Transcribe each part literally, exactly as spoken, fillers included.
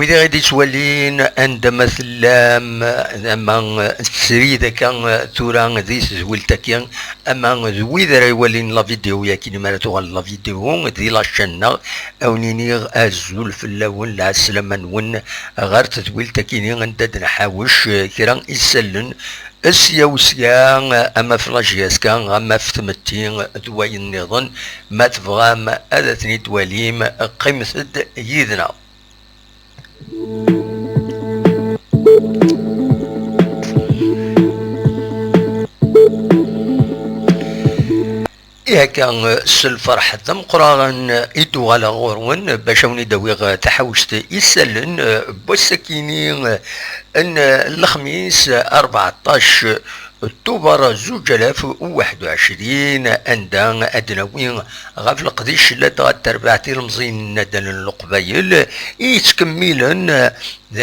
Diɣ i d-ittwalin, anda ma tellam, ama srid akka tura di tedwilt-agi, ama d wid ara iwalin la vidéo-yagi, mi ara tuɣal la vidéo di la chaîne-nneɣ, a wen-iniɣ azul fell-awen, lɛeslama-nwen ɣer tedwilt-agi, anda d-nḥawec kra isallen sya u sya, ama f la J S K, ama f tmetti d wayen nniḍen. Ma tebɣam ad ten-id-twalim, qqimet-d yid-neɣ. Ihi akka, s lferḥ d ameqqran i d-uɣaleɣ ɣur-wen bac a wen-id-awiɣ taḥawect isallen n wass-akini n lexmis, rbeɛṭac Tubeṛ zuǧ alaf u waḥed u ɛecrin, anda ad d-nawi ɣef leqdic ladɣa d terbaɛt ilemẓiyen n Nadal n Leqbayel i yettkemmilen, d,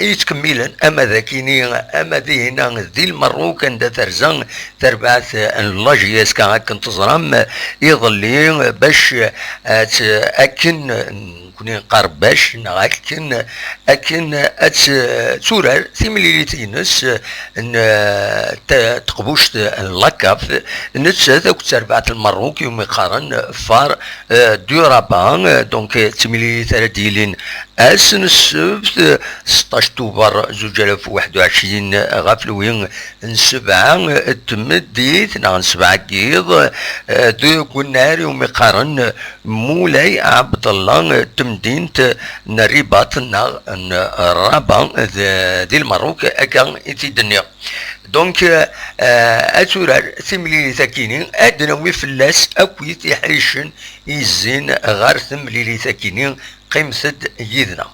i yettkemmilen ama d akini, ama dihin di Lmerruk, anda terza terbaɛt n la J S K, akken teẓram iḍelli, bac, eh, tt-, akken nekkni nqar bac, neɣ akken, akken ad tt-, turar timlilit-ines n, eh, t-, teqbuct n la CAF, nettat akked terbaɛt n Lmerruk, iwumi qqaren Far, eh, du Rabat, donc, eh, d timlilit ara d-yilin ass n ssebt, seṭṭac Tubeṛ zuǧ alaf u waḥed u ɛecrin, ɣef lwi n sebɛa n tmeddit neɣ n sebɛa n yiḍ, eh, deg unnar iwumi qqaren Mulay Ɛebdella, eh, temdint n Ribat neɣ n Rabat d-, di Lmerruk, akka i t-id-nniɣ. Donc, eh, ad turar timlilit-akini, ad d-nawi fell-as akk tiḥricin yezzin ɣer temlilit-akini, qqimet-d yid-neɣ.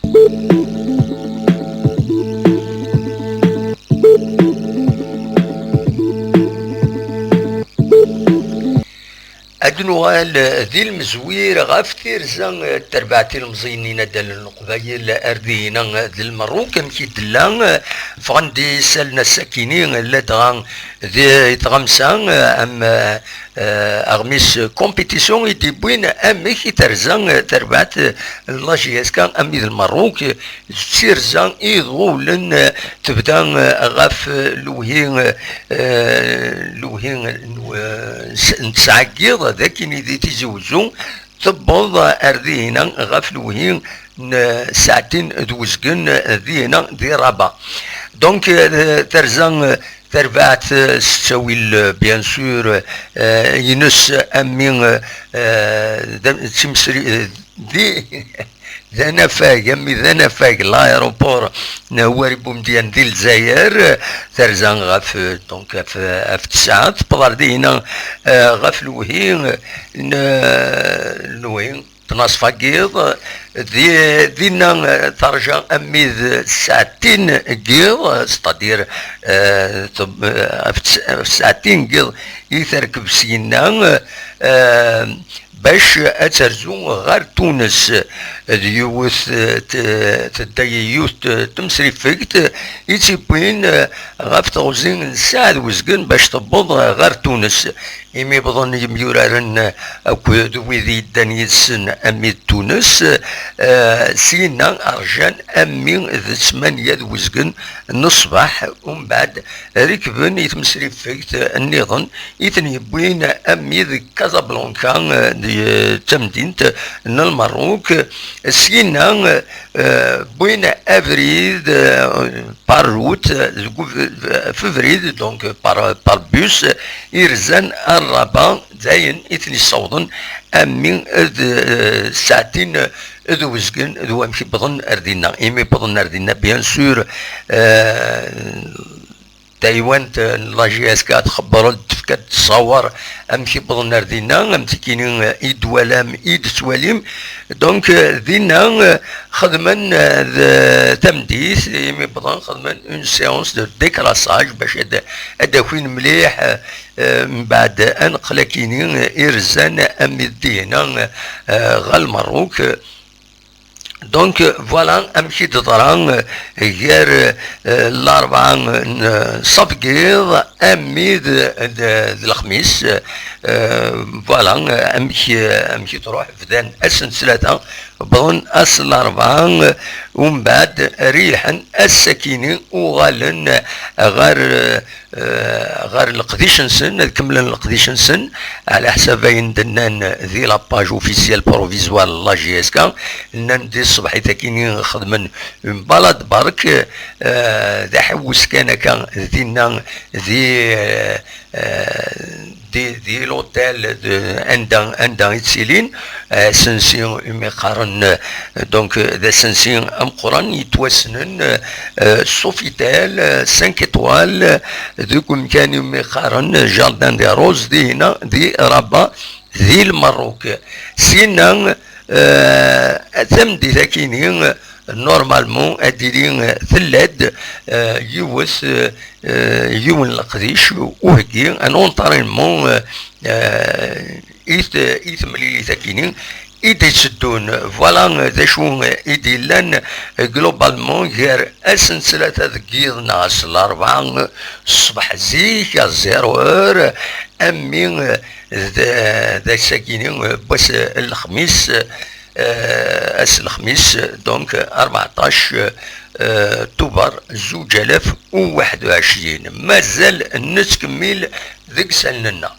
Ad nuɣal di Lemzwir ɣef tirza n terbaɛt ilemẓiyen n Nadal n Leqbayel ar dihina d Lmerruk, amek i d-tella, ffɣen-d isallen ass-akini, ladɣa di tɣamsa, am, eh, aɣmis compétition i d-yewwin amek i terza terbaɛt n la J S K, am i d Lmerruk, d tirza iḍulen, eh, tebda, eh, ɣef, eh, lewhi, eh, lewhi n, eh, s-, n tesɛa n yiḍ, d akini di Tizi Wezzu, tewweḍ ar dihina ɣef lewhi n, eh, saɛtin d wezgen, eh, dihina di Rabat. Donc, eh, terza, eh, terbaɛt, eh, s ttawil, eh, bien sûr, eh, ines, am mi, eh, eh, d, d timesri-, eh, di, d anafag, am mi d anafag, l'aéroport n Houari Boumediene di Lezzayer, terza ɣef, donc, ɣef, ɣef tesɛa, tewweḍ ar dihina, eh, ɣef lewhi n, lewhi n tnaṣfa n yiḍ, di, dinna, eh, terǧa am mi d saɛtin n yiḍ, c'est-à-dire, eh, ɣef tes-, ɣef saɛtin n yiḍ i terkeb syenna, eh, bac ad terzu ɣer Tunes. D yiwet, eh, t-, tedda yiwet, eh, temsrifegt i tt-iwwin, eh, ɣef teɣzi n ssaɛa d wezgen bac tewweḍ ɣer Tunes. Imi wwḍen yemyuraren akked wid yeddan yid-sen, am mi d Tunes, eh, syenna rjan am mi d ttmanya d wezgen n ṣṣbeḥ, umbeɛd rekben i temsrifegt nniḍen i ten-yewwin, am mi d Casablanca, eh, d, eh, tamdint n Lmerruk. Syenna, eh, wwin abrid, eh, par route, eh, deg ub-, f ubrid, donc, par, par bus, eh, irzan ar Rabat, d ayen i ten-yessawḍen am mi d, eh, saɛtin d wezgen d wamek i wwḍen ar dinna. Imi wwḍen ar dinna, bien sûr, eh, taywant n la J S K txebber-d, tefka-d, tṣawwer amek i wwḍen ar dinna, am tikini i d-twalam, i d-tettwalim. Donc, eh, dinna, eh, xedmen, eh, d tameddit, imi wwḍen xedmen une séance de décrassage bac ad, ad d-akin mliḥ, eh, eh, mbeɛd aneqlak-ini, eh, irzan am mi d dihina, eh, ɣer Lmerruk. Donc, euh, voilà amek i d-teḍra, euh, gar, euh, Larebɛa, euh, n, euh, ṣṣbeḥ, armi d, d, d Lexmis. Euh, voilà, euh, amek, euh, amek i truḥ, bdan ass n ttlata, wwḍen ass n Larebɛa, euh, umbeɛd reyḥen ass-akini, uɣalen ɣer, euh, eh, ɣer leqdic-nsen, ad kemmlen leqdic-nsen, ɛla ḥsab ayen d-nnan di la page officielle provisoire n la J S K, nnan di ṣṣbeḥ-it akini xedmen une balade bark, eh, d aḥewwes kan akka dinna di, eh, eh, di, di l'hôtel de, anda, anda i ttilin, eh, asensi umi qqaren, eh, donc, eh, d asensi ameqqran yettwassnen, eh, eh, Sofitel, eh, cinq étoiles, eh, deg umkan umi qqaren Jardin des Roses, dihina di Rabat, di Lmerruk. Sina, eh, tameddit akini, eh, normalement, ad d-tili, eh, tella-d, eh, yiwet, eh, eh, yiwen leqdic uheggi, un entraînement, eh, eh, i t-, i temlilit akini i d-itteddun. Voilà, eh, d acu, eh, i d-yellan, eh, globalement gar ass n ttlata deg yiḍ neɣ ass n larebɛa, eh, ṣṣbeḥ zik, à zéro heure, armi, eh, d, d ass-akini, eh, n wass, eh, n lexmis, eh, ass n lexmis, donc, rbeɛṭac, eh, Tubeṛ zuǧ alaf u waḥed u ɛecrin. Mazal nettkemmil deg isallen-nneɣ.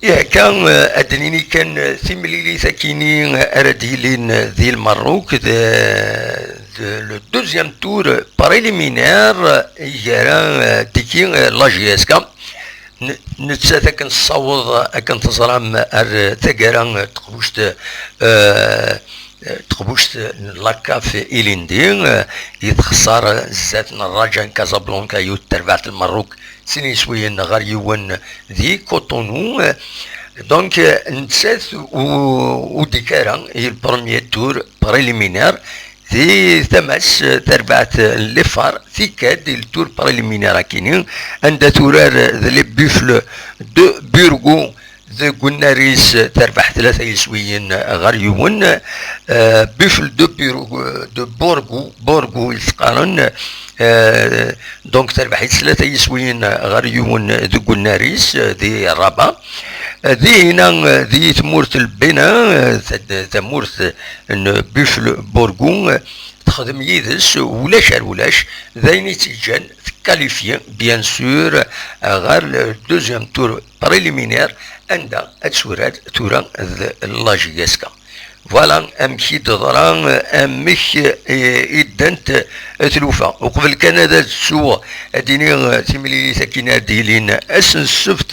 Ih, akka, eh, ad d-nini kan, eh, timlilit akini, eh, ara d-yilin, eh, di Lmerruk, d, d le deuxième tour préliminaire, eh, gar, eh, tiki, eh, la J S K. N-, nettat akken tessaweḍ, akken teẓram, ar taggara, eh, teqbuct, eh, teqbuct n la CAF ilindi, eh, i txeṣṣer zdat n Raja Casablanca yiwet terbaɛt n Lmerruk, sin yiswiyen ɣer yiwen di Cotonou. Donc, eh, nettat u-, ur d-tekki ara i le premier tour préliminaire, di tama-s, eh, terbaɛt n l'EFAR, tekka-d i le tour préliminaire akini, anda turar d les Buffles de Burgos, deg unnar-is terbeḥ tlata yiswiyen ɣer yiwen. Eh, Buffles de Burgos, de Borgo, Borgo i s-qqaren. Eh, donc terbeḥ-itt tlata yiswiyen ɣer yiwen deg unnar-is, eh, di Rabat. Eh, dihina, eh, di tmurt n Lbina, eh, tad-, tamurt n Buffles Borgo, eh, texdem yid-s ulac ar ulac, d ayen i tt-yeǧǧan tekkalifyi, bien sûr, ɣer le deuxième tour préliminaire, anda ad turar tura d la J S K. Voilà amek i d-teḍra, amek i, i ddant tlufa. Uqbel kan ad d-tsuɣ, ad d-iniɣ timlilit akin ad d-ilin ass n ssebt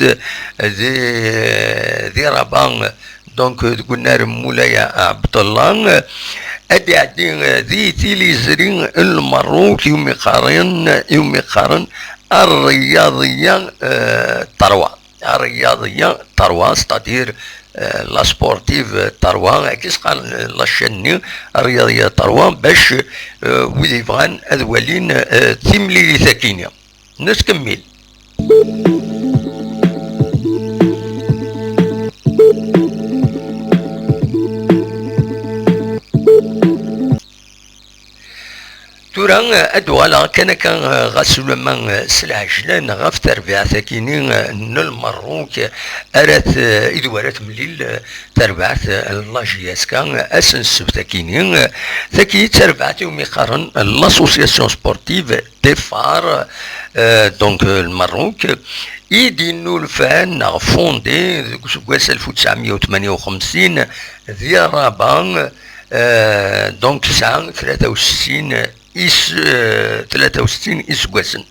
di, di Rabat, donc, deg unnar n Mulay Ɛebdella, ad d-iɛeddi di tiliẓri n Lmerruk, iwumi qqaren, iwumi qqaren Rriyaḍiya, eh, Terwa. Rriyaḍiya Terwa, c'est-à-dire, eh, la sportive Terwa, akka i s-qqaren, eh, la chaîne-nni, Rriyaḍiya Terwa, bac, eh, wid yebɣan ad walin, eh, timlilit-agi-nni. Nettkemmil. Tura, eh, ad d-uɣaleɣ kan akka, eh, ɣas ulamma, eh, s lɛejlan ɣef terbaɛt-akini, eh, n Lmerruk, eh, ara t-, i d wara temlil, eh, terbaɛt, eh, n la J S K, eh, ass n ssebt-akini, eh, tagi d tarbaɛt iwumi qqaren l'association sportive d'EFAR, euh, donc, euh, Lmerruk, i d-yennulfan neɣ fondé deg useggas alef u tesɛemya u tmenya u xemsin di Rabat, euh, donc tesɛa tlata u settin is-, euh, tlata u settin iseggasen.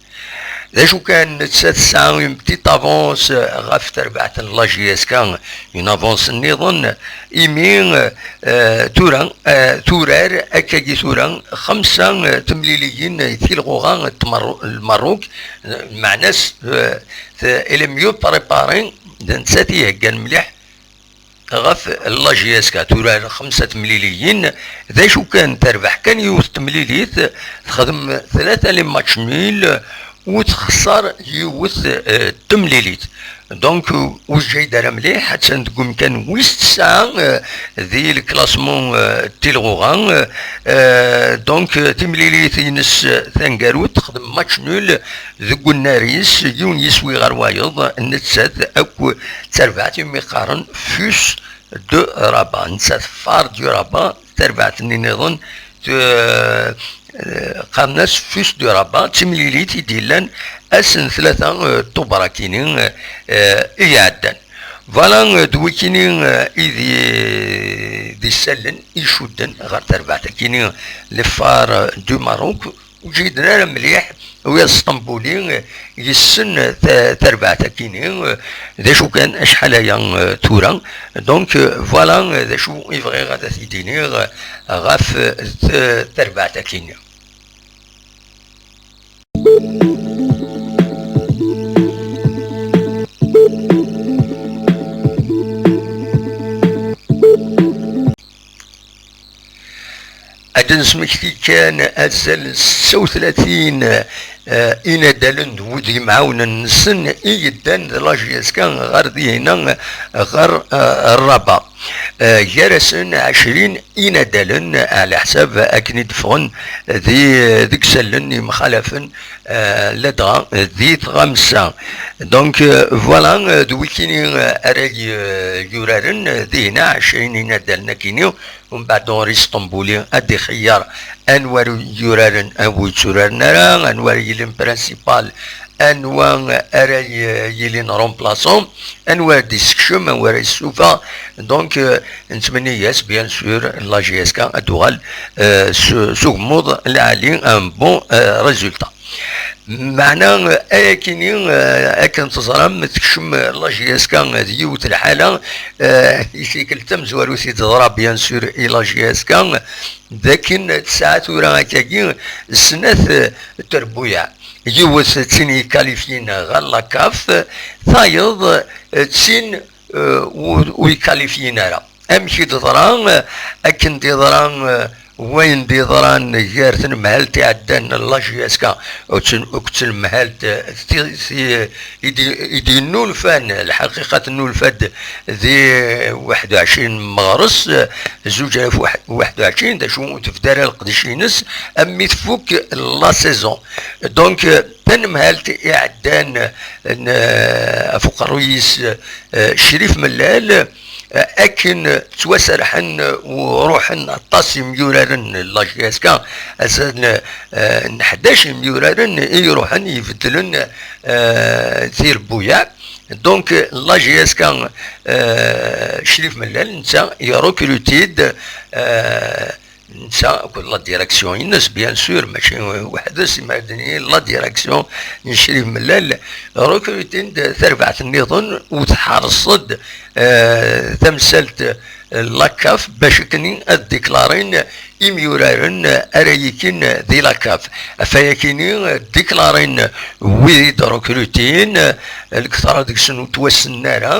D acu kan, nettat tesɛa une petite avance ɣef terbaɛt n la J S K, une avance nniḍen, imi, euh, tura, euh, turar akkagi tura xemsa, euh, temliliyin i tilɣuɣa n Tmerru-, Lmerruk, euh, meɛna-s, euh, t-, elle est mieux préparée, d nettat i iheggan mliḥ ɣef la J S K. Turar xemsa temliliyin, d acu kan, terbeḥ kan yiwet temlilit, texdem tlata les matchs nuls, ur txeṣṣer yiwet, eh, temlilit. Donc, ur jjay-d ara mliḥ, attan deg umkan wis tesɛa, eh, di le classement, eh, n tilɣuɣa. Eh, donc, eh, timlilit-ines, eh, taneggarut, texdem match nul deg unnar-is, yiwen yiswi ɣer wayeḍ, nettat akk d tarbaɛt imi qqaren Fus de Rabat, nettat Far du Rabat, tarbaɛt-nni nniḍen, eh, qqaren-as Fus de Rabat, d timlilit i d-yellan ass n tlata, eh, Tubeṛ-akini, eh, i iɛeddan. Voilà, eh, d wikini, eh, i d, d isallen icudden ɣer terbaɛt-akini, les Phares du Maroc, ur ǧǧiden ara mliḥ, wi Sṭembuli, eh, yessen ta-, tarbaɛt-akini, eh, d acu kan, acḥal aya, eh, tura. Donc, eh, voilà, eh, d acu i bɣiɣ ad t-id-iniɣ, eh, ɣef, eh, t-, tarbaɛt-akini. Ad d-nesmekti kan azal n setta u tlatin, eh, inadalen d wid yemɛawnen-nsen i yeddan d la J S K ɣer dihina, ɣer, eh, Rabat. Eh, gar-asen ɛecrin inadalen, ɛla ḥsab akken i d-ffɣen di, deg isallen yemxalafen, eh, ladɣa di tɣamsa. Donc, eh, voilà, eh, d wikini, eh, ara y-, yuraren, eh, dihina ɛecrin inadalen akini, umbeɛd Henri Sṭembuli ad d-ixeyyer anwa ara yuraren, anwa ur yetturaren ara, anwa ara yilin principal, anwa ara y-, yilin remplaçant, anwa ara d-yessekcem, anwa ara yessufeɣ. Donc, euh, nettmenni-yas, bien sûr, la J S K ad d-tuɣal, euh, s, s ugemmuḍ lɛali, un bon, euh, résultat. Meɛna, euh, ayakini, euh, akken teẓram, tekcem, euh, la J S K, euh, d yiwet lḥala, euh, i tikkelt tamezwarut i d-teḍra, bien sûr, i la J S K, d akken tesɛa tura akkagi snat, euh, trebbuyaɛ. Yiwet d tin yekkalifyin ɣer la CAF, tayeḍ, euh, d tin, euh, ur, ur yekkalifyin ara. Amek i d-teḍra? Akken d-yeḍra, eh, wayen d-yeḍran gar tnemhalt iɛeddan n la J S K akked tnemhalt, eh, ti-, ti-, i d-, i d-yennulfan, lḥaqiqa tennulfa-d di waḥed u ɛecrin meɣres, eh, zuǧ alaf waḥed u ɛecrin, d acu ur tebda ara leqdic-ines, am mi tfuk la saison. Donc, eh, tanemhalt iɛeddan, eh, n, eh, ɣef uqerruy-is, eh, Crif Mellal, akken ttwaserḥen u ruḥen aṭas imyuraren n la J S K, azal n, eh, n ḥdac imyuraren i iruḥen ibeddlen, eh, tirebbuyaɛ. Donc, la J S K, eh, Crif Mellal, netta irekruti-d, eh, netta akked la direction-ines, bien sûr, mačči weḥd-s, imar-d-nini la direction n Crif Mellal, rekrutin-d tarbaɛt nniḍen u tḥerṣ-d, eh, tamsalt, eh, la CAF, bac akken ad diklarin imyuraren ara yikin di la CAF. Ɣef wayakini, eh, diklarin wid i d-rekrutin, eh, lketṛa deg-sen ur ttwassnen ara,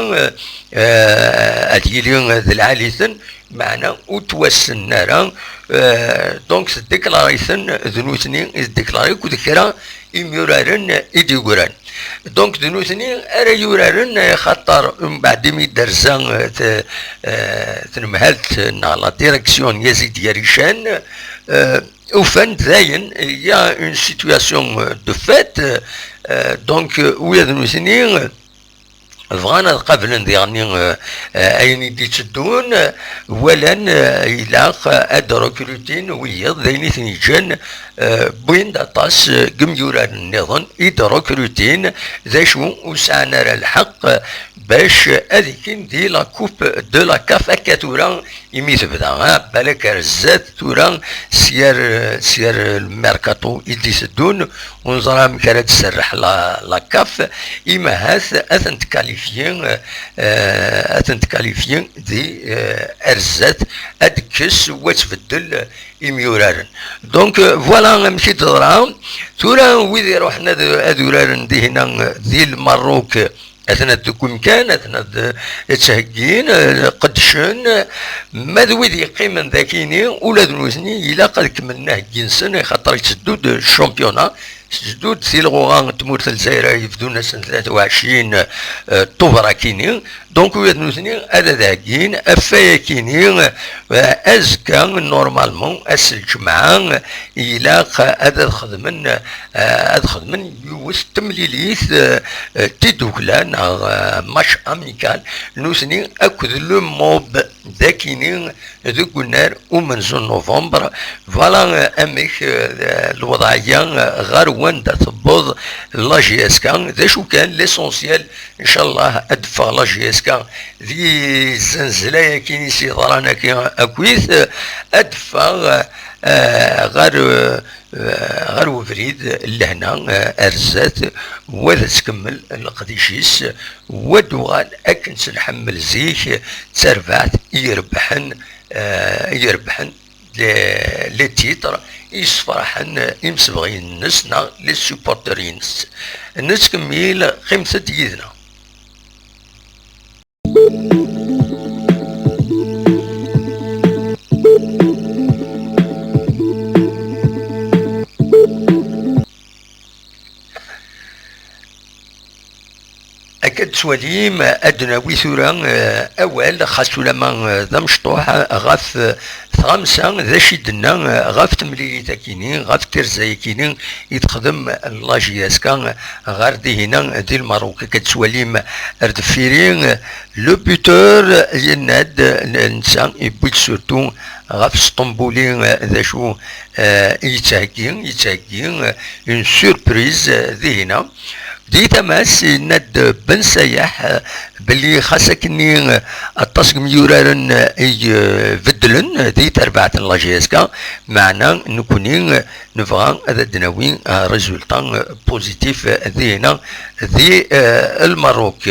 eh, ad yili d lɛali-ten, meɛna ur ttwassnen ara. Eh, donc, tdiklari-ten, d nutni i tdiklari akked kra imyuraren i d-yegran. Donc, d nutni ara yuraren, eh, xaṭer mbeɛd imi d-terza, eh, t-, eh, tnemhalt neɣ la direction n Yazid Yarican, eh, ufan-d dayen, il y a une situation, eh, de fait, eh, donc, eh, ula d nutni, eh, bɣan ad qablen diɣenni, eh, eh, ayen i d-itteddun, eh, walan, eh, ilaq, eh, ad rekrutin wiyiḍ, d ayen i ten-yeǧǧan, eh, wwin-d aṭas, eh, n yimyuraren nniḍen i d-rekrutin, d acu ur sɛan ara lḥeqq, eh, bac ad ikin di la coupe de la CAF akka tura imi tebda, ha, balak ar zdat tura, s yir, s yir lmerkaṭu i d-iteddun, ur neẓri amek ara d-tserreḥ la, la CAF, imi ahat ad ten-tkalifyi, eh, ad ten-tkalifyi di, eh, ar zdat, ad d-tekkes u ad tbeddel imyuraren. Donc, eh, voilà amek i d-teḍra. Tura wid iruḥen ad, ad uraren dihina, eh, di Lmerruk, atna deg umkan, atna d-, ttheggin, eh, qeddcen. Ma d wid yeqqimen dakini, ula d nutni ilaq ad kemmlen aheggi-nsen, axaṭer yetteddu-d championnat, Tesdud tilɣuɣa n tmurt n Lezzayer ara yebdun ass n tlata u ɛecrin, eh, Tubeṛ akini. Donc, ula d nutni ara d-heggin afay akini, eh, azekka, normalement, ass n lǧemɛa, ilaq ad, ad xedmen, eh, ad xedmen yiwet temlilit, eh, eh, tidukla neɣ, eh, match amical, nutni akked le MOB d akini deg unnar umenzu n novembre. Voilà, eh, amek, eh, lweḍɛiyya, eh, ɣer wanda tewweḍ la J S K. D acu kan, l'essentiel, ncallah, ad d-teffeɣ la J S K di zzenzla-yagi i s-yeḍran akka akkit, eh, ad d-teffeɣ, eh, ɣer, eh, eh, ɣer ubrid n lehna, eh, ar zdat, wa ad tkemmel leqdic-is, wa ad d-tuɣal akken tt-nḥemmel zik, d tarbaɛt i irebḥen, eh, i irebḥen les, les titres, i yessefraḥen imsebɣiyen-nnes neɣ les supporters-ines. Nettkemmil, qqimet-d yid-neɣ. Akka d-tettwalim, ad d-nawi tura, eh, awal, xas ulamma, eh, d amecṭuḥ, ɣef, eh, tɣamsa, d acu i d-tenna, eh, ɣef temlilit-akini, ɣef tirza-yakini i texdem la J S K ɣer dihina di Lmerruk. Akka d-tettwalim ar deffir-i, eh, le buteur yenna-d, eh, netta yewwi-d surtout ɣef Sṭembuli, eh, d acu, eh, i yettheggi, yettheggi, eh, une surprise, eh, dihina. Di tama-s, yenna-d Ben Sayaḥ, eh, belli xas akkenni, eh, aṭas n yimyuraren, eh, i, eh, beddlen, eh, di terbaɛt n la J S K, meɛna nekni, eh, nebɣa ad d-nawi, eh, résultat, eh, positif, eh, dihina di, eh, Lmerruk.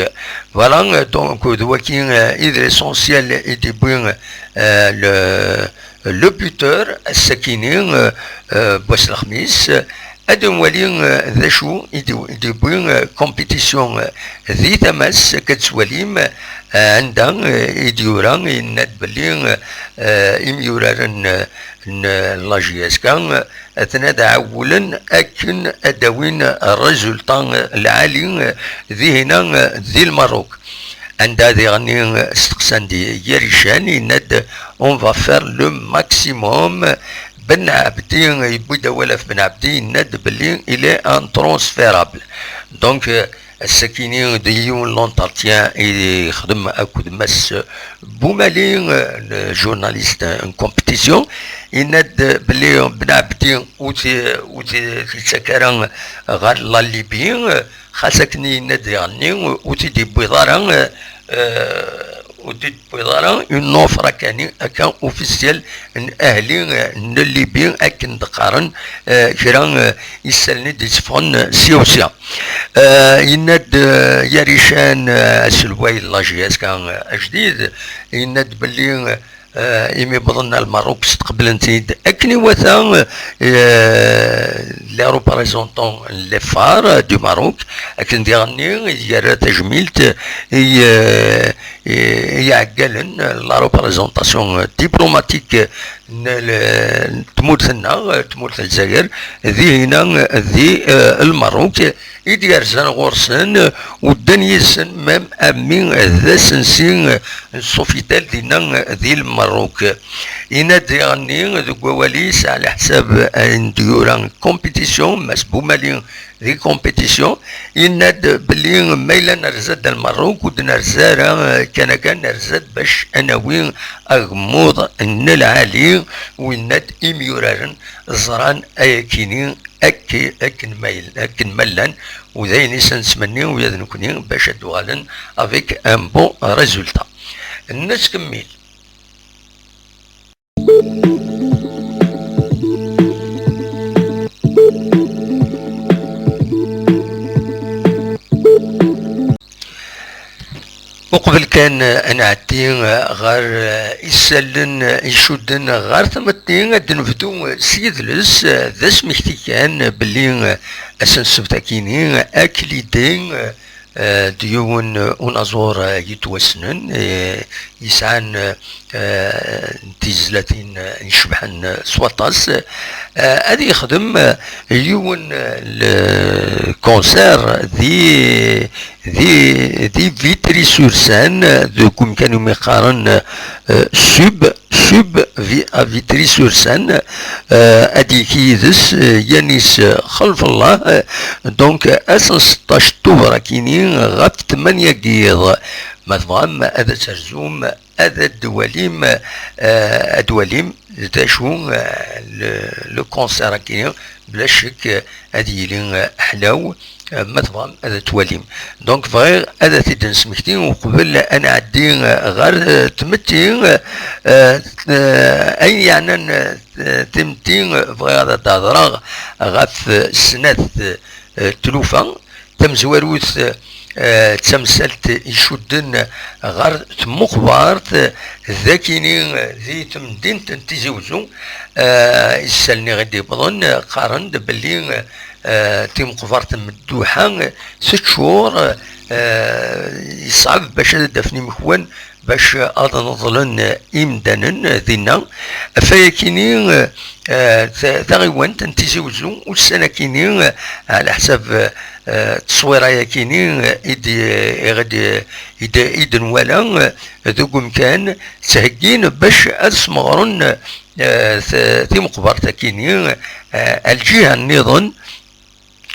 Voilà, eh, donc, d waki, eh, i d l'essentiel i d-yewwi, eh, le, le buteur, ass-akini, eh, eh, n wass n lexmis. Ad nwali, eh, d acu i d-, i d-yewwi, eh, compétition, eh, di tama-s, akka d-tettwalim, eh, anda, eh, i d-yura, yenna-d belli, eh, eh, imyuraren, eh, n la J S K, eh, atni ad ɛewwlen akken ad d-awin résultat, eh, lɛali, eh, dihina, eh, di Lmerruk. Anda diɣenni, eh, steqsan-d Yarican, yenna-d: "On va faire le maximum." Ben Abdi, yewwi-d awal ɣef Ben Abdi, yenna-d belli il est intransférable. Donc, euh, ass-akini d yiwen n l'entretien i yexdem akked Mass Boumali, euh, le journaliste en compétition, yenna-d belli Ben Abdi ur t-, ur t-, t-yettak ara ɣer la Libye, euh, xas akken yenna-d diɣenni, ur t-id-yewwiḍ ara, eh, eh, ur t-id-yewwiḍ ara une offre akka, akka officielle n ahli, eh, n Libye, akken d-qqaren, eh, kra, eh, isallen i d-itteffɣen, eh, sya u sya. Eh, yenna-d, eh, Yarican, eh, aselway n la J S K, eh, ajdid, yenna-d belli, eh, Eh, imi wwḍen ar Lmerruk, steqblen-t-id akken iwata, eh, les représentants, les phares du Maroc, akken diɣenni i yerra tajmilt i, eh, i, i yiɛeggalen, la représentation diplomatique n l-, n tmurt-nneɣ, tmurt n Lezzayer, dihina di, eh, Lmerruk, i d-yerzan ɣur-sen, u ddan yid-sen, même ami d asensi n Sofitel dinna di Lmerruk. Yenna-d diɣenni deg wawal-is, ɛla ḥsab ayen d-yura compétition, Mass Boumali di compétition, yenna-d belli ma yella nerza-d ar Lmerruk, ur d-nerza ara kan akka, nerza-d bac ad nawi agemmuḍ n lɛali, u yenna-d imyuraren ẓran ayakini akki-, akken ma yel-, akken ma llan, u d ayen i sen-nettmenni ula d nekkni, bac ad d-uɣalen avec un bon résultat. Nettkemmil. Uqbel kan, eh, ad nɛeddi, eh, ɣer, eh, isallen, eh, icudden ɣer tmetti, ad d-nebdu, eh, s yidles, eh, d asmekti kan, eh, belli, eh, ass n ssebt akini, eh, Aklidi, eh, eh, d yiwen, eh, unaẓur, eh, yettwassnen, eh, yesɛan, eh, eh, n tizlatin, eh, icebḥen, eh, s waṭas. Eh, ad yexdem, eh, yiwen, eh, le concert di, di, di Vitry-sur-Seine, eh, deg umkan umi qqaren, eh, Sub, Sub Vi-, à Vitry-sur-Seine, eh, ad yek yid-s, eh, Yanis, eh, Xelfellah, eh, donc, eh, ass n seṭṭac Tuber akini ɣef tmanya n yiḍ. Ma tebɣam ad terzum, ad d-walim, eh, ad d-walim d acu, eh, le, le concert akini, bla ccek, eh, ad yili, eh, ḥlaw, eh, ma tebɣam ad t-twalim. Donc, bɣiɣ ad t-id-nesmekti uqbel ad nɛeddi, eh, ɣer, eh, tmetti, eh, eh, ayen yeɛnan, eh, timetti, eh, bɣiɣ ad d-hedreɣ ɣef, eh, snat, eh, tlufa. Tamezwarut, eh, d tamsalt icudden ɣer tmuqbart, eh, d akini, eh, di temdint n Tizi Wezzu, eh, isallen i ɣ-d-yewwḍen, eh, qqaren-d belli, eh, timeqbart n Mdduḥa, eh, teččur, eh, yeṣɛeb bac ad d-afen imekwan bac ad neḍlen imdanen dinna. Ɣef wayakini, eh, ta-, taɣiwant n Tizi Wezzu, ussan akini, eh, ɛla ḥsab, eh, tteswira yakini, eh, i d-, i d-, i d-, i d-nwala, eh, deg umkan, ttheggin bac ad smeɣren, eh, t-, timeqbert akini, eh, ar lǧiha nniḍen,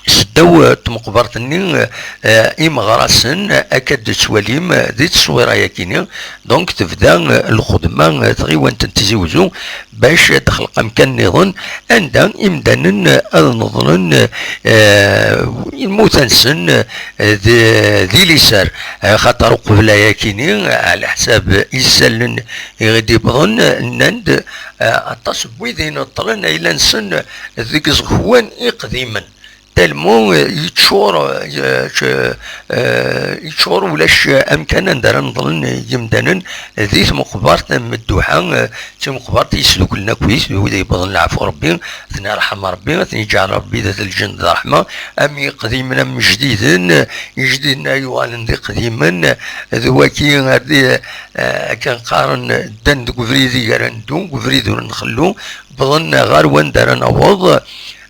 seddaw, eh, tmeqbert-nni, eh, imeɣrasen, eh, akka d-tettwalim, eh, di tteswira-yakini. Donc, tebda, eh, lxedma, eh, tɣiwant n Tizi Wezzu bac ad d-texleq amkan nniḍen anda imdanen, eh, ad neḍlen, eh, lmuta-nsen, eh, di, di liser. Eh, xaṭer uqbel ayakini, eh, ɛla ḥsab isallen i ɣ-d-yewwḍen, eh, nnan-d, eh, aṭas n wid ineṭṭlen ayla-nsen, eh, deg iẓekwan iqdimen. Tellement, eh, yeččur, eh, yečč-, eh, yeččur, ulac, eh, amkan anda ara neḍlen, eh, yimdanen, eh, di tmeqbert n Mdduḥa, eh, d timeqbert i yesduklen akk-is, d wid yewwḍen leɛfu Rebbi, ad ten-yerḥem Rebbi, ad ten-yeǧɛel Rebbi d at lǧend d ṛṛeḥma, am iqdimen am ijdiden, eh, ijdiden ay yuɣalen d iqdimen, eh, d waki ar di, eh, akken qqaren, ddan deg ubrid i ara neddu, deg ubrid ur nxellu, wwḍen ɣer wanda ara naweḍ.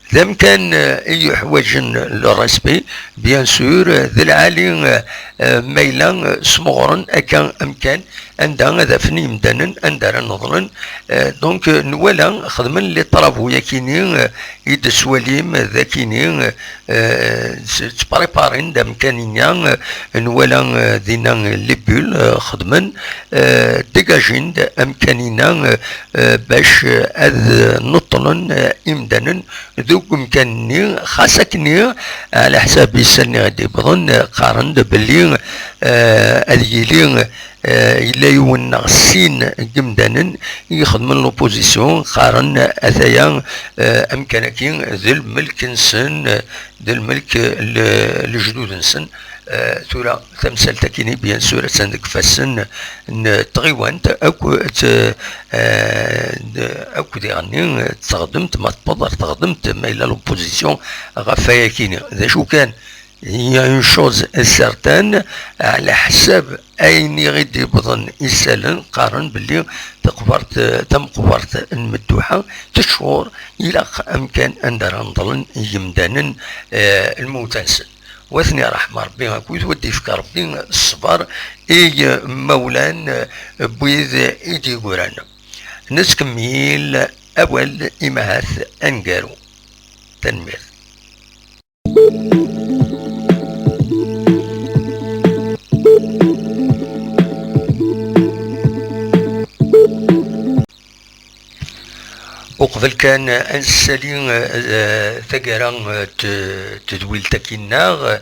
D amkan, eh, i yuḥwaǧen le respect, bien sûr, eh, d lɛali, eh, eh, ma yella, eh, smeɣren akka amkan anda ad afen yimdanen, anda ara neḍlen. Eh, donc, eh, nwala xedmen les travaux-yakini, eh, i d-tettwalim, eh, d akini, eh, eh, s-, ttpréparen-d amkan-inna, eh, nwala, eh, dinna les bulles, eh, xedmen, eh, dégagent-d amkan-inna, eh, eh, bac, eh, ad neṭṭlen, eh, imdanen deg umkan-nni, xas akkenni, ɛla ḥsab isallen i ɣ-d-yewwḍen, eh, qqaren-d belli, eh, ad yili, eh, yella yiwen neɣ sin n yimdanen i ixedmen l'opposition, qqaren ataya, eh, amkan-agi d lmelk-nsen, eh, d lmelk n le-, lejdud-nsen. Eh, tura tamsalt-akini, bien sûr, attan deg ifassen n tɣiwant akk, eh, d-, akk diɣenni d teɣdemt, ma tewweḍ ɣer teɣdemt, ma yella l'opposition ɣef wayakini. D acu kan, il y a une chose est certaine, ɛla ḥsab ayen i ɣ-d-yewwḍen isallen, qqaren belli taqbert, tameqbert n Medduḥa teččur, ilaq amkan anda ara neḍlen yimdanen, eh, lmewta-nsen. Wa ten-iṛḥem Ṛebbi akkit wa d-yefk Ṛebbi ṣṣber i yimawlan n wid i d-yeggran. Nettkemmil awal imahat aneggaru. Tanemmirt. Uqbel kan ad nessali, eh, taggara, eh, t-, tedwilt-agi-nneɣ, eh,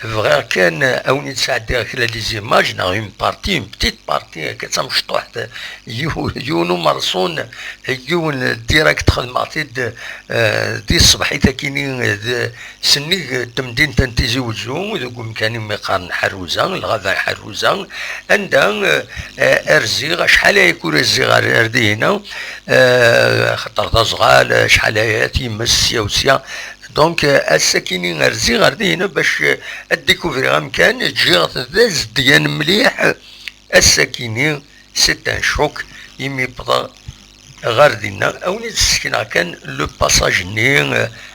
bɣiɣ kan, eh, ad wen-id-sɛeddiɣ kra les images, neɣ une partie, une petite partie, akka d tamecṭuḥt, yiw-, yiwen umerṣun, yiwen direct xedmeɣ-t-id, eh, di tṣebḥit-agi-nni, eh, d-, sennig temdint n Tizi Wezzu, deg umkan umi qqaren Ḥerruza, lɣaba n Ḥerruza, anda, eh, eh, rziɣ, acḥal aya ur rziɣ ar, ar dihina, eh, xaṭer d aẓɣal, acḥal aya times sya u sya. Donc, eh, ass-akini rziɣ ar dihina bac, eh, ad découvriɣ amkan, ǧǧiɣ-t d azedgan mliḥ, ass-akini, c'est un choc, imi wwḍeɣ ɣer dinna, a wen-id-ssekneɣ kan le passage-nni,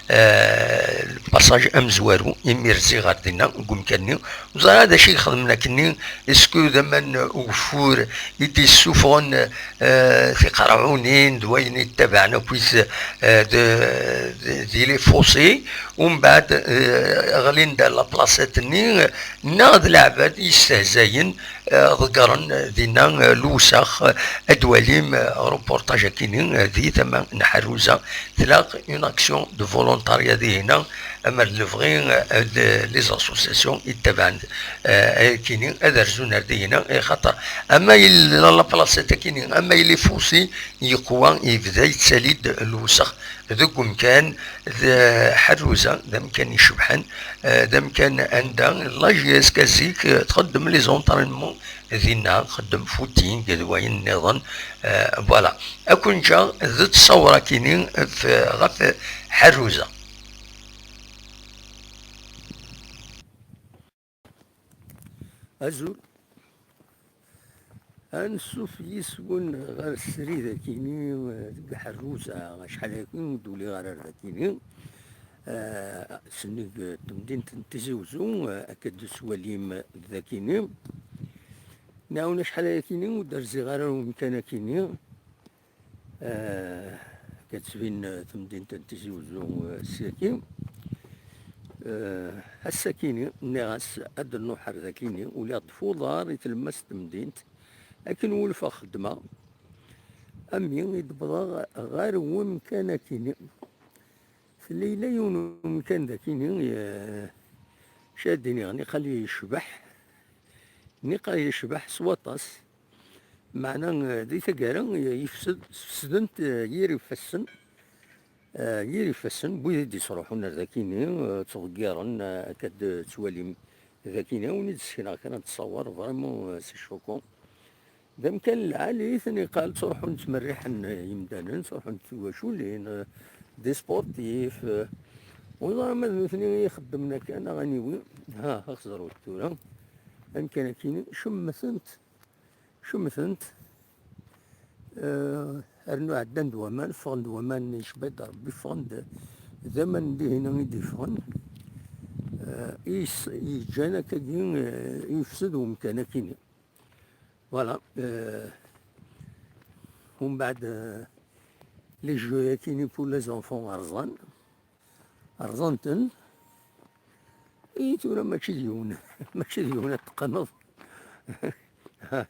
eh, le passage amezwaru, imi rziɣ ɣer dinna, deg umkan-nni. Ur ẓriɣ d acu i ixedmen akkenni, est-ce que d aman n ugeffur i d-yessufɣen, eh, tiqerɛunin d wayen yettabaɛen akkit, eh, d, d, di les fossés, umbeɛd, eh, ɣlin-d la placette-nni, neɣ d leɛbad yestehzayen, eh, ḍeggren dinna, eh, lewsex, eh, ad d-twalim, eh, reportage akkenni, eh, di tama n Ḥerruza, tlaq une action de volontariat dihinna, amer d lebɣi, eh, d les associations yettabaɛen, eh, akkenni ad rzun ar dihinna, eh, xaṭer ama yella la placette akkenni, ama yella les fossés, yeqwa, yebda yettali-d lewsex deg umkan, d Ḥerruza, d amkan icebḥen, eh, d amkan anda la J S K zik, eh, txeddem les entraînements dinna, txeddem footing d wayen nniḍen, eh, voilà. Ad ken-ǧǧeɣ d ttṣawra akkenni f-, ɣef Ḥerruza. Azul. Ansuf yis-wen ɣer srid akkenni, eh, deg Ḥerruza, acḥal akkenni ur d-uliɣ ara ar dakkenni. Eh, sennig, eh, temdint n Tizi Uzzu, eh, akka d-tettwalim dakkenni. Nɛawen acḥal akkenni ur d-rziɣ ara ar umkan akkenni. Eh, akka d-tettbin, eh, temdint n Tizi Uzzu, eh, s-, akkenni. Eh, ass-akkenni, nniɣ-as ad d-nruḥ ar dakkenni, uliɣ-d f uḍar i tlemmast n temdint, akken wulfeɣ xeddmeɣ, ami i d-wwḍeɣ ɣer wemkan akkenni. Tella yella yiwen umkan dakkenni, eh, acu ad d-iniɣ, niqal yecbeḥ, niqal yecbeḥ s waṭas. Meɛna, eh, di taggara, eh, yefsed, sfesden-t, eh, yir ifassen, eh, yir ifassen n wid i d-yettruḥun ar dakkenni, eh, ttḍeggiren, eh, akka d-tettwalim dakkenni, a wen-id-ssekneɣ kra n ttṣawar, vraiment, eh, c'est choquant. D amkan lɛali, i ten-iqal, ttruḥun ttmerriḥen, eh, yimdanen, ttruḥun tiwaculin, eh, des sportifs, eh, ur ẓriɣ ma d nutni i ixeddmen akka, neɣ aniwi. Ha, ad ɣ-teẓreḍ tura. Amkan akkenni, cemmten-t, cemmten-t, eh, rnu ɛeddan-d waman, ffɣen-d waman, yecba-d Rebbi, ffɣen-d, d aman dihin i d-yeffɣen, eh, i yes-, yeǧǧan akkagi, eh, yefsed umkan akkenni. Voilà, eh, umbeɛd, eh, les jeux akkenni pour les enfants rẓan, rẓan-ten. I tura mačči d yiwen, mačči d yiwen ad teqqneḍ. Ha,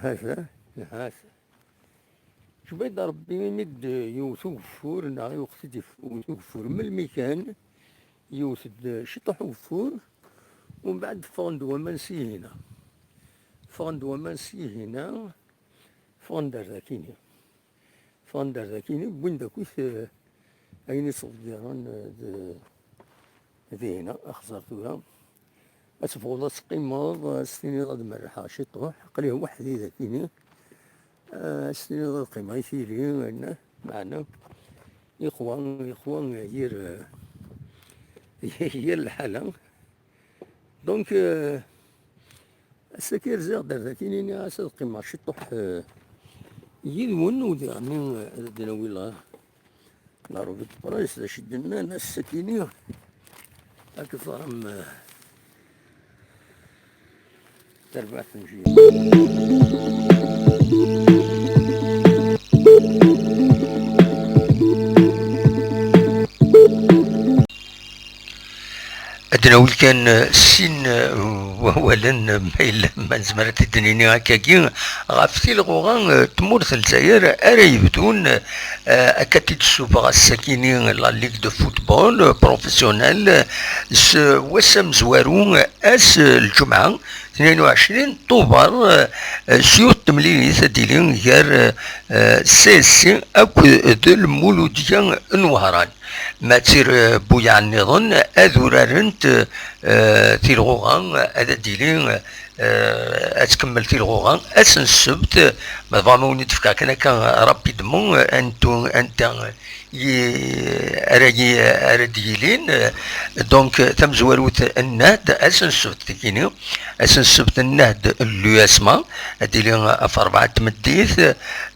ha, ha. Jbed Rebbi imi d-yewwet ugeffur, neɣ iwqet-id if-, yewwet ugeffur. Melmi kan, yewwet-d ciṭuḥ ugeffur, umbeɛd ffɣen-d waman si hina. Ffɣen-d waman si hina, ffɣen-d ar dakkenni. Ffɣen-d ar dakkenni, wwin-d akkit, eh, ayen i ttḍeggiren, eh, d-, dihin, axẓer tura. Ad tebɣuḍ ad teqqimeḍ, ad s-tiniḍ ad merrḥeɣ ciṭuḥ, aql-i weḥd-i dakkenni. Eh, ad s-tiniḍ ad qqimeɣ i tili, meɛna, yeqwa, yeqwa yir, eh, yir lḥala. Donc, euh, ass-agi rziɣ-d ar dakkenni, nniɣ-as ad qqimeɣ ciṭuḥ, euh, yid-wen, u diɣenni, euh, ad d-nawi la, la revue de presse, d acu i d-nnan ass-agi-nni. Ad k-teẓrem, euh, tarbaɛt n juillet. Ad d-nawi kan, eh, sin, eh, wawalen, eh, ma yella, ma nezmer ad t-id-nini akkagi, ɣef tilɣuɣa, eh, tmurt n Lezzayer ara yebdun, eh, akka t-id-tessufeɣ ass-akini la Ligue de football, eh, professionnel, eh, s wass amezwaru, eh, ass, eh, lǧemɛa, tnin u ɛecrin Tubeṛ, eh, s yiwet temlilit ad d-tili gar, eh, eh, C S C akked Lmuludya n Wehran. Matir, eh, Buyaɛ nniḍen ad urarent, eh, tilɣuɣa, ad d-tili, eh, ad tkemmel tilɣuɣa ass n ssebt, ma tebɣam ad wen-d-fkeɣ kan akka rapidement, eh, antu-, anta, eh, yi-, ara yi-, ara d-yilin. Donc, tamezwarut n Nahd, ass n ssebt, tikini, ass n ssebt n Nahd, l'U S M A, ad d-tili ɣef rebɛa n tmeddit,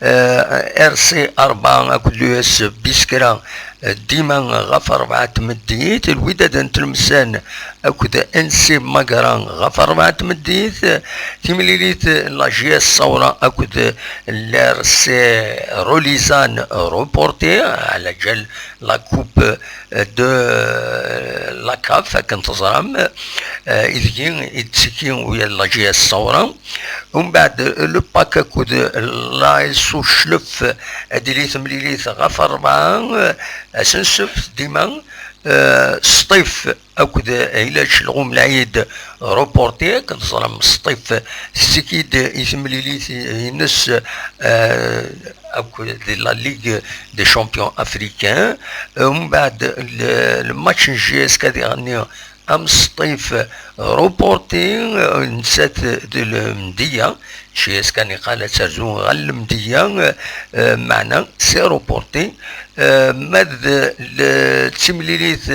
eh, R C rebɛa akked l'U S Biskra, eh, dima ɣef rebɛa n tmeddit, Lwidad n Tlemsan akked N C Magra ɣef rebɛa n tmeddit, timlilit la J S Saoura akked l'R C Rolizan reportée, على جال la coupe de la CAF, akken teẓram, eh, ideg i d-tettiki uya la J S Saoura. Umbeɛd, le PAK akked la S O Chlef, ad d-tili temlilit ɣef rebɛa, eh, ass n ssebt, dima, eh, Sṭif akked Ilac Lɣum Lɛid reportée, akken teẓram Sṭif tettiki-d i temlilit-ines, eh, akked di la Ligue des Champions Africains. Umbeɛd, le, le match n J S K diɣenni am Sṭif reporté, eh, nettat d Lemdeyya, J S K niqal ad terzu ɣer Lemdeyya, eh, meɛna c'est reporté. Eh, ma d le, d timlilit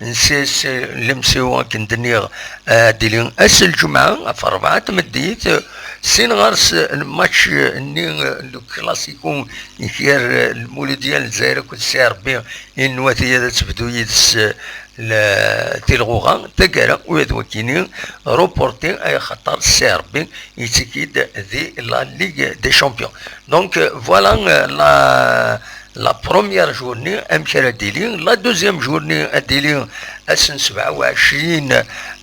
n C S C Lemsiwa akken d-nniɣ, eh, ad d-tili ass n lǧemɛa ɣef rebɛa n tmeddit, eh, sin ɣer-s lmatch-nni, eh, le classico gar, eh, Lmuludya n Lezzayer akked C R B, i nwata ad tebdu yid-s, eh, la, tilɣuɣa, taggara, ula d wakkini reporté, ay axaṭer C R B yettiki-d di la Ligue des Champions. Donc, euh, voilà, euh, la, la première journée, amek ara d-tili. La deuxième journée, ad d-tili ass n sebɛa u ɛecrin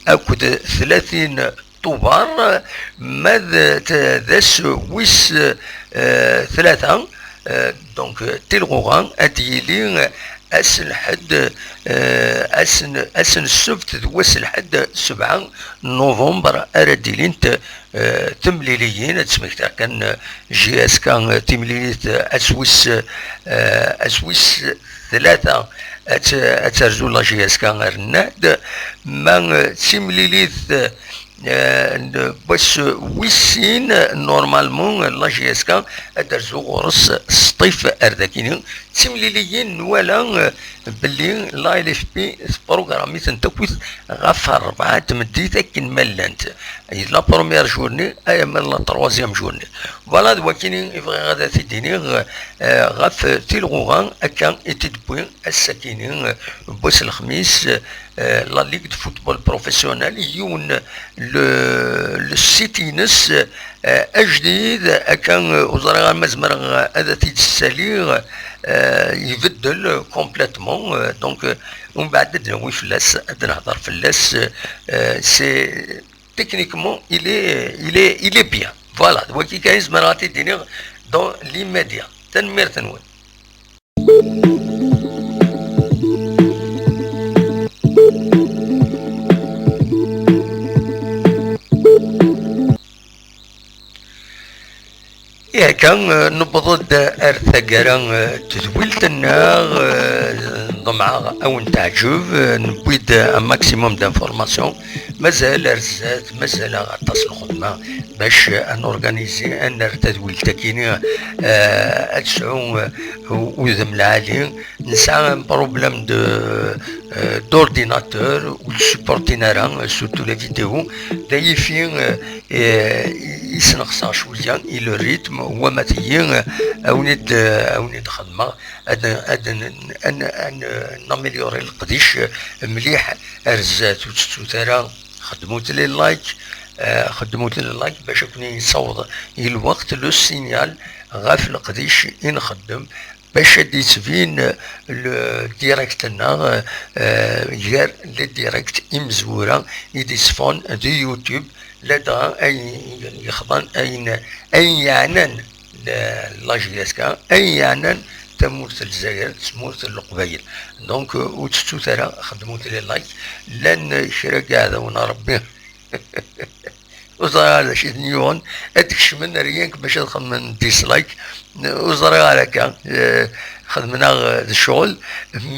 akked tlatin Tubeṛ, ma d, d ass wis, euh, tlata, euh, donc, euh, tilɣuɣa, ad d-yili, euh, ass n lḥedd, eh, ass n, ass n ssebt d wass n lḥedd, sebɛa november, ara d-ilint, eh, temliliyin. Ad smektiɣ kan, eh, J S K, eh, timlilit, eh, ass wis, eh, ass wis tlata, ad t-, ad terzu la J S K ar Nahd, ma, eh, d timlilit, eh, eh, n wass wis sin, normalement, la J S K ad d-terzu ɣur-s Sṭif ar dakini. D timliliyin nwala, eh, belli la L F P tprogrammi-tent akkit ɣef rebɛa n tmeddit akken ma llant. La première journée, ay ama la troisième journée. Voilà, d wakini i bɣiɣ ad t-id-iniɣ, eh, ɣef tilɣuɣa akka i t-id-wwi ass-akini, eh, n wass lexmis, eh, la Ligue de football professionnel, yiwen le, le site-ines, eh, ajdid, akka, eh, ur ẓriɣ ara ma zemreɣ, eh, ad t-id-ssaliɣ, eh, ibeddel complètement, eh, donc, eh, umbeɛd ad d-nawi fell-as, ad d-nehder fell-as, eh, c'est, techniquement, il est, il est, il est bien. Voilà, d wagi kan i zemreɣ ad t-id-iniɣ dans l'immédiat. Tanemmirt-nwen. Ihi akka, eh, newweḍ-d ar taggara, eh, n tedwilt-nneɣ, eh, ḍemɛeɣ ad wen-teɛǧeb, eh, newwi-d un maximum d'informations. Mazal ar zdat, mazal-aɣ aṭas n lxedma bac ad norganizi, ad nerr tadwilt-agi-ni, eh, ad tesɛu, eh, u-, udem lɛali. Nesɛa un problème de, eh, d'ordinateur, ur d-supportin ara, eh, surtout la vidéo. D ayifi, eh, eh, i, i sneqseɣ cwiya i le rythme, wa ma tigi, eh, ad wen-id, eh, ad wen-id-xedmeɣ, ad, ad n-, ad n-, ad n-, naméliorer leqdic, eh, mliḥ ar zdat. Ur tettut ara, xedmut les likes, eh, xedmut les likes bac ad ken-yessaweḍ i lweqt, le signal ɣef leqdic i nxeddem, bac ad d-yettbin le direct-nneɣ, eh, gar les directs imezwura i d-iṣfan di YouTube, ladɣa ayen yexḍan, ayen, ayen yeɛnan la, la J S K, ayen yeɛnan tamurt n Lezzayer, tamurt n Leqbayel. Donc, euh, ur tettut ara, xedmut les likes. Llan kra n yiɛdawen n Ṛebbi, ur ẓriɣ ara d acu i ten-yuɣen, ad d-kecmen rien que bac ad xedmen dislike. Ur ẓriɣ ara akka, eh, xedmen-aɣ, eh, d ccɣel.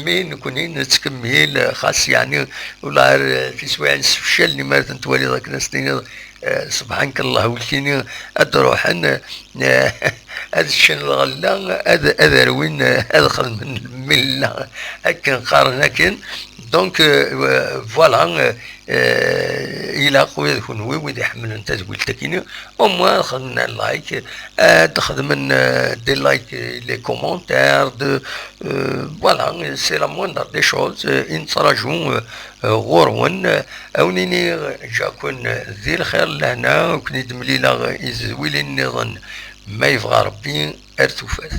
Mi nekni nettkemmil, eh, xas yeɛni ula ar, eh, tiswiɛin sefcalen, mi ara ten-twaliḍ akken ad s-tiniḍ, eh, subḥanak Allah, wlkini ad d-ruḥen, eh, ad ččen lɣella, ad, ad rwin, ad xedmen lmilla, akken qqaren akken. Donc, euh, voilà, euh, euh, ilaq wid kunwi, wid iḥemmlen tadwilt-agi, au moins ad xedmen un like, ad xedmen, euh, des likes, les commentaires, de, euh, voilà, c'est la moindre des choses, euh, i nettraǧu, euh, euh, ɣur-wen, euh, ad wen-iniɣ, ǧǧaken di lxir, lehna, ad ken-id-mlileɣ i tedwilin nniḍen, ma yebɣa Rebbi, ar tufat.